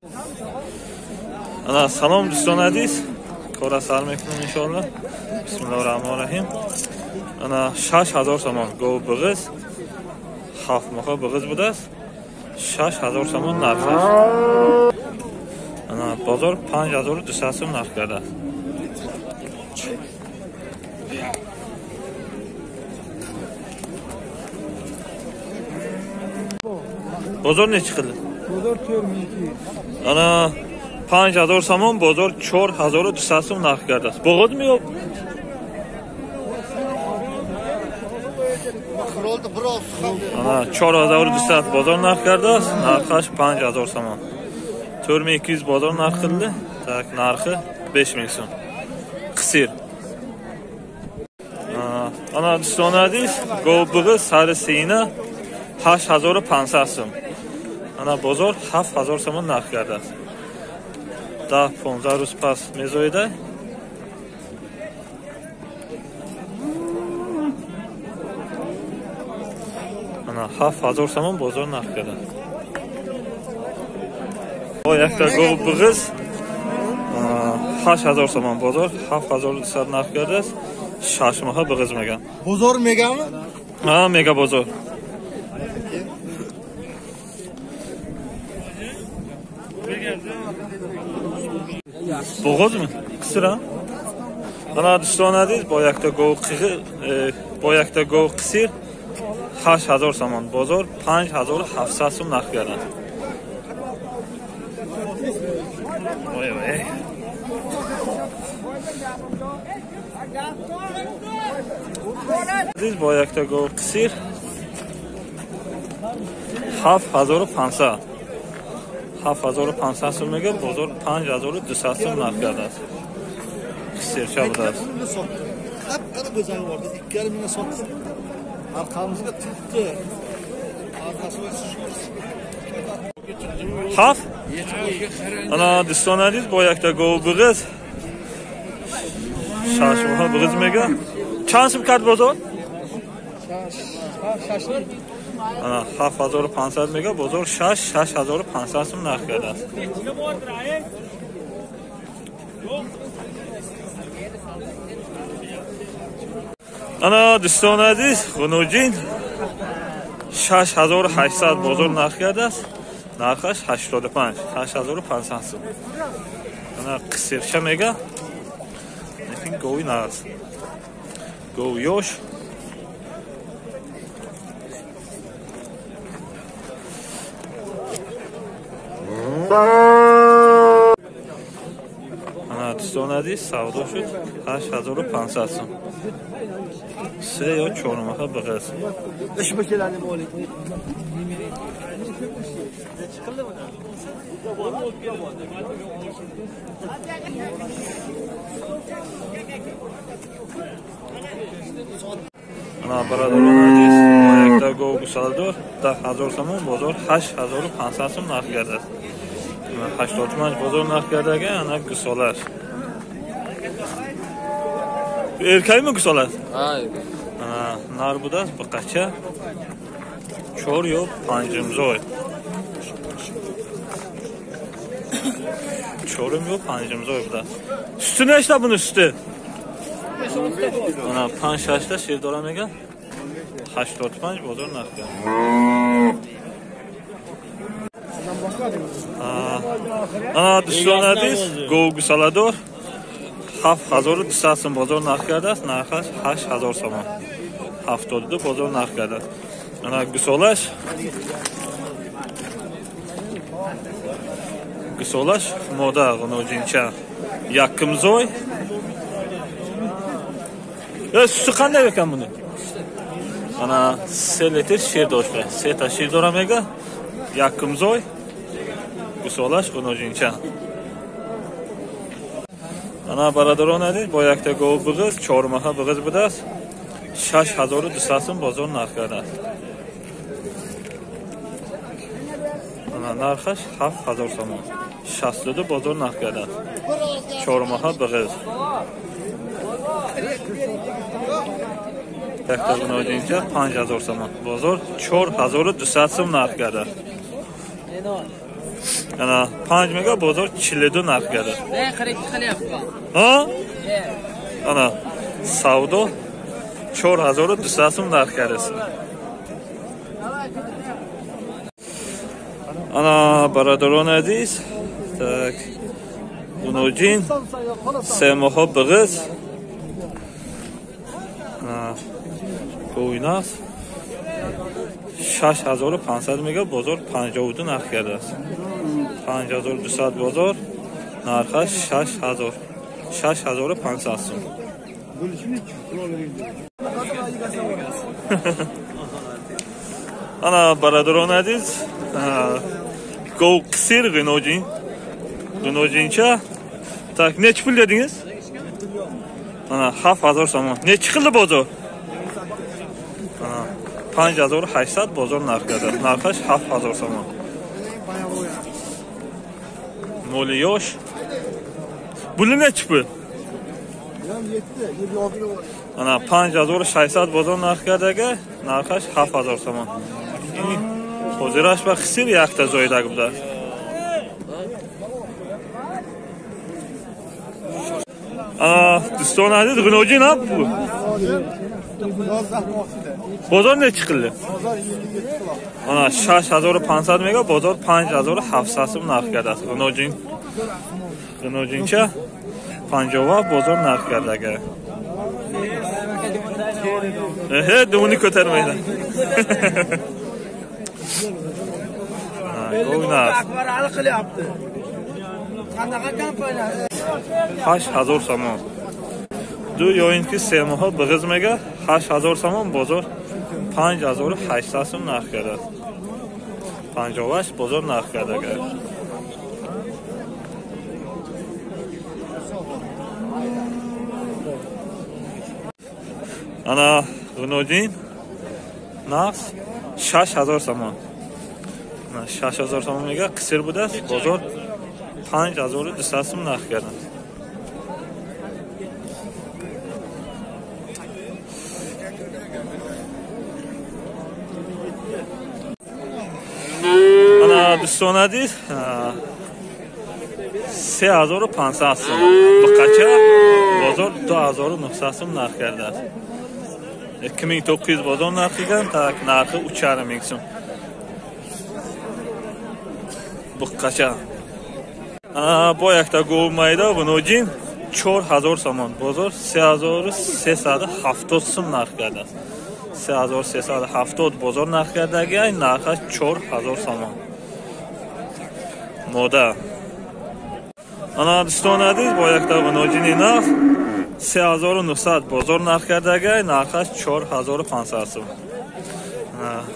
Ana salom do'stlar aziz. Kora sar mekунем иншоаллоҳ. Бисмиллоҳир Роҳманир Роҳим. Ana 6000 сомон гов биг'iz. 7 моҳа биг'iz будааст. 6000 сомон нархаш. Ana bozor 5200 сом нарх кардааст. Bozor nechi qildi? Bozor 4200. Ana 5000 сомон бозор 4200 сом нарх кардааст. Bo'g'izmi yo'q? Ana 4200 bozor narx kardaaст. Narxash 5000 сомон. 4200 bozor narx qildi. Tak narxi 5000 so'm. Qisir. Ana do'stlar aziz, gov big'i sari sina 8500 сом. Ana bozor 7000 сомон нарх кардааст. 10-15 рӯз пас мезоида. Ana 7000 сомон бозор нарх кардааст. О якта гов биг'iz 8000 сомон бозор 7200 нарх кардааст. 6 моҳа биг'iz меган. Bozor megami? Ha, mega bozor. Bo'g'izmi? Qisir ha? Ana do'stlar aziz, bu yakta gov qig'i, bu yakta gov qisir 8000 сомон bozor 5700 сом нарх кардааст. Voy voy. Aziz, bu yakta gov qisir 7500. 7500 so'mga bozor 5200 so'm narx kardaaст. Qisircha будааст. Qap-qara go'zal bordi. 2,5 mingga sotdik. Arqamizga turibdi. Arqasi Haf. Ana do'stlar aziz, bu yakta gov big'iz 6 moha big'iz mega. Чанд сум кард бозор? Ana 7500 мега бозор 6 6500 сум нарх кардааст. Ana do'stlar aziz, G'unujin 6800 бозор нарх кардааст. Нархаш 85 8500 сум. Ana qisircha мега. Lekin govi narx. Gov yosh. Ana do'stlar aziz, savdo shud 8500 сум. 3 ё 4 моҳа big'iz. Ana birodarlar aziz, yakta gov gusalador 10000 сомон bozor 8500 сом narx kardaaст. 85 bozor narx kardagan ana gusolar. Erkakmi gusolar? Ha, erkak. Ana nar будааст biqacha 4 yo 5 zoy. 4 yo 5 zoy будааст. Suti nechta buni suti? Ana 5-6 ta shir dora mega. 85 bozor narx karda. Ana do'stlar aziz, gov gusalador 7200 сом bozor narx kardaaст. Narxi 8000 сомон. 72 bozor narx kardaaст. Ana gusolash. Gusolash moda g'unujincha yakimzoy. Suti qanday ekan buni? Ana 3 litr shir doshqa. Seta shir dora mega. Yakimzoy. Gusolash g'unujincha. Ana birodarlar aziz, bu yakta gov big'iz, 4 moha big'iz будааст. 6200 сом bozor narx kardaaст. Ana narxi 7000 сомон. 62 bozor narx kardaaст. 4 moha big'iz. Yakta g'unujincha 5000 сомон. Bozor 4200 сом narx kardaaст. Ana 5 мега бозор 42 нарх карда. Ҳа? Ана савдо 4200 сум нарх кардааст. Ана бародарони азиз, так гуноҷин се моҳа биғиз гови нағз 6500 мега бозор 52 нарх кардааст. 5200 бозор нархаш 6000 6500 сум. Ана бародарони азиз, гов қисир гуноҷин гуноҷинча. Так nechi pul dedingiz? Ana 7000 сомон. Nechi qildi bozor? Ana 5800 bozor narx karda. Narxi 7000 сомон. Moli yosh. Buni nechi pul? Ana 5600 bozor narx kardaga, narxi 7000 сомон. Hozirash va qisir yakta joydagi bular. Дӯстон азиз, гуноҷин ҳа bu? Бозор nechi qildi? Ana 6500 мега бозор 5700 сум нарх кардааст. Гуноҷин гуноҷинча 57 бозор нарх кардага. Эҳе, думuni ko'tarmaydi. Akbarali qilyapti. Qanaqa kompaniya? 8000 сомон. Ду ё ин ки се моҳа биғиз мега 8000 сомон бозор 5800 сум нарх кардааст. 58 бозор нарх кардага. Ана гуноҷин нағз 6000 сомон. 6000 сомон мега қисир будааст, бозор 5200 сум нарх кардааст. Ана дӯстони азиз, 3500 сум буқача бозор 2900 сум нарх кардааст. 2900 бозор нарх qilgan, так narxi 3,5 ming so'm. Buqqacha. Бо якта гов майда гуноҷин 4000 сомон. Бозор 3370 сум нарх кардааст. 3370 бозор нарх кардаги, нархаш 4000 сомон. Мода. Ана дӯстони азиз, бо якта гуноҷини нағз 3900 бозор нарх кардаги, нархаш 4500 сум.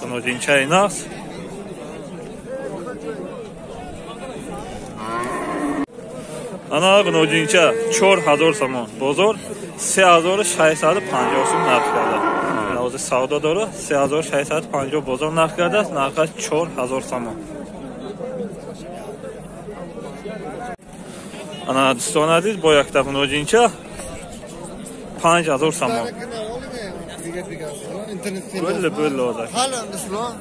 Гуноҷинчаи нағз. Ана гуноҷинча 4000 сомон. Бозор 3650 сум нарх кардааст. Ҳозир савдо дора 3650 бозор нарх кардааст, нархаш 4000 сомон. Ана дӯстони азиз, бо якта гуноҷинча 5000 сомон. Bo'ldi, bo'ldi hozir.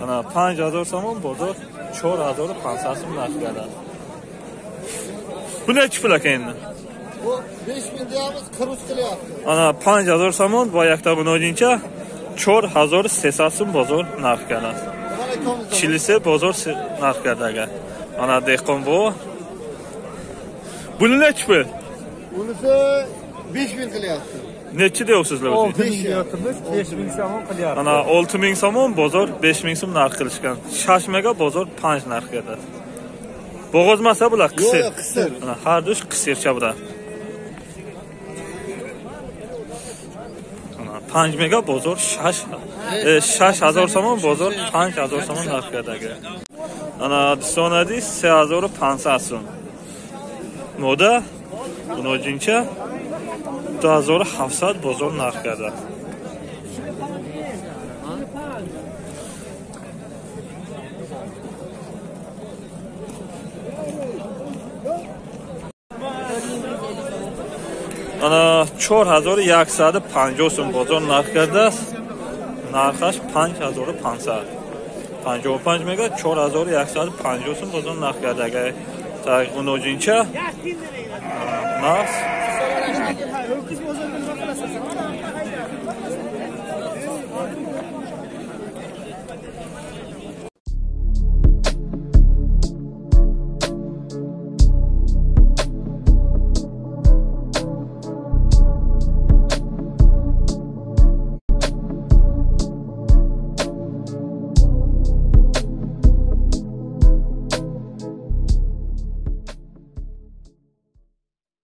Ana 5000 сомон бозор 4500 сум нарх кардааст. Bu nechi pul aka endi? Bu 5000 deyamiz, 43 qilyapti. Ana 5000 сомон бо якта гуноҷинча 4300 сум бозор нарх кардааст. 43 бозор нарх кардага. Ана dehqon bu. Buni nechi pul? Bunisi 5000 qilyapti. Nechi deyapsizlar o'zi? 6000 deyapmiz, 5000 somon qilyapti. Ana 6000 somon bozor 5000 so'm narx qilishgan. Shashmaga bozor 5 narx kardaaст. Bo'g'ozmasa bular qisir. Yo'q, qisir. Ana har dush qisircha bular. Ana 5 mega bozor 6000 somon bozor 5000 somon narx kardagi. Ana дӯстони азиз, 3500 сум. Мода гуноҷинча 2700 бозор нарх кардааст. Ана 4150 сум бозор нарх кардааст. Нархаш 5500. 55 мега 4150 сум бозон нарх карда. Агар ғуноҷинча нақс.